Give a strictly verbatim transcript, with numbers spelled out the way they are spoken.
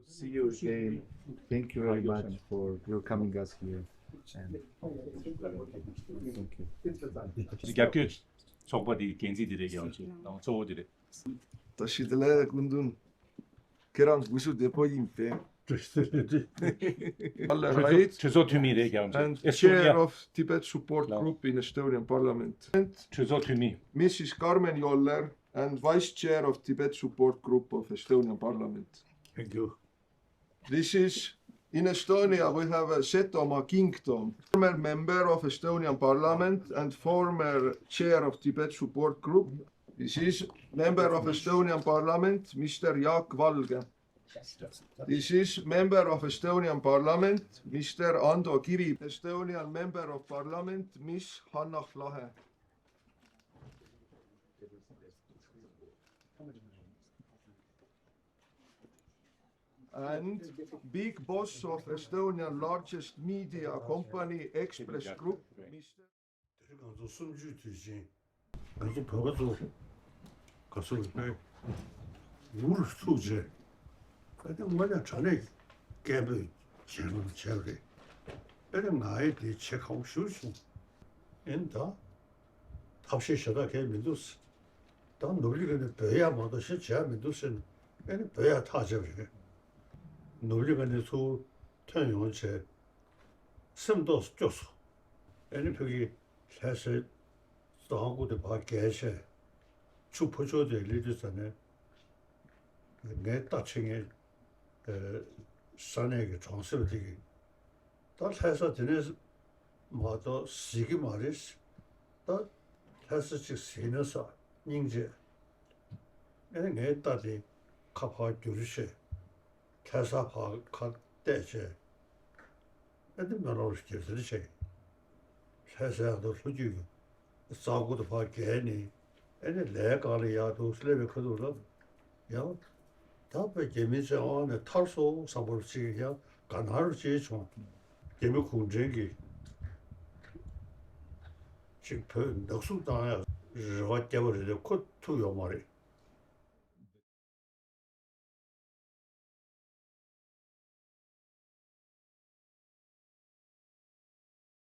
See you again. Thank you very much for welcoming us here. And thank you. རྒྱབ་སྐྱོར་ཚོགས་པ་དེའི་འགན་འཛིན་དེ་རེད་ཀྱང་ཅིག་གཙོ་བོ་དེ་རེད། ད་ཤི་དེ་ལ་ཀུན་དུན་ཁྱེད་རང་གུས་ཤུ་བདེ་པོ་ཡིན་པས། All right. གྲོས་ཚོགས་འཐུས་མི་རེད་ཀྱང་ཅིག And chair of Tibet Support Group in Estonian Parliament. And གྲོས་ཚོགས་འཐུས་མི། Missus Karmen Joller and vice chair of Tibet Support Group of Estonian Parliament. Thank you. This is, in Estonia, we have a Setomaa Kingdom. Former member of Estonian Parliament and former chair of Tibet Support Group. This is member of Estonian Parliament, Mister Jaak Valge. This is member of Estonian Parliament, Mister Ando Kivi. Estonian member of Parliament, Miss Hannah Lahe. And big boss of Estonian largest media company, Ekspress Group, Mister དེ་རིང་ང་ཚོ་གསུམ་བཅུའི་དུས་ཆེན། ང་ཚོ་བོད་པ་ཚོ་ག་ཚོད་རེད་པས། འུ་རུ་ཐུག་བྱས། ཨ་ནི་དངོས་གནས་དྲང་གནས་སྐད་འབོད་བྱས་ནས་བྱས་པ་རེད། ཨ་ནི་ང་ཡི་དེ་བྱེད་ཁག་པོ་ཞེ་པོ་བྱུང་། ཨེ་ནི་ད་ཐབས་ཤེས་ཞེ་དྲག་གང་ཡང་མི་འདུག་ཟེར། ད་ནོར་ལི་ག་ནས་འབོད་ཡག་མ་གཏོགས་གཞན་བྱེད་ཡག་མི་འདུག་ཟེར་ནས། ཨེ་ནི་འབོད་ཡག་ཐག་བཅད་པ་རེད། ནོར་ལི་ག་ནས་ཚུར་ཐོན་ཡོང་བྱས། སེམས་རྟོགས་སུ་སྐྱོ་སོང་། ཨེ་ནི་ཕ་གི་ལྷ་སའི་རྫ་ཁང་ཀུ་དེ་ཕར་བརྒལ་བྱས། ཆུ་ཕོ་ཆོ་དེ་སླེབས་དུས་ཙ་ནས། ངའི་རྟ་འཁྲིད་མཁན་ས་གནས་ཀྱི་གྲོང་གསེབ་དེ་གི། ད་ལྷ་ས་དེ་ནས་མ་གཏོགས་གཟིགས་ཀྱི་མ་རེད། ད་ལྷ་ས་གཅིག་གཟིགས་ན་ས་སྙིང་རྗེ། ཨེ་ནི་ངའི་རྟ་དེ་ཁ་ཕར་བསྒྱུར་བྱས། ལྷ་ས་ཕར་ཁ་གཏད་བྱས། ཨེ་ནི་སྨོན་ལམ་རྒྱབ་ཟེར་བྱས། ལྷ་སའི་ཨ་མདོ་ལྷོ་རྒྱུད་ཀྱི་རྫ་ཁང་ཀུ་དེ་ཕར་བརྒལ་ནས། ཨེ་ནི་ལས་གང་ལ་ཡག་འདུག་སླེབས་པའི་ཁ་ཐུག་ལ། ཡང་། ད་བོད་རྒྱ་མི་བཅས་དབང་ནས་ཐར་སོང་བསམ་པ་ཅིག་ཡང་དགའ་སྣང་ཅིག་བྱུང་། རྒྱ་མི་གུང་ཁྲན་གྱིས་ཅིག་བོད་ནག་བསུབ་བཏང་ཡག་རེ་བ་བརྒྱབ་པ་རེད་དེ་ཁོ་ཐུབ་ཡོད་མ་རེད།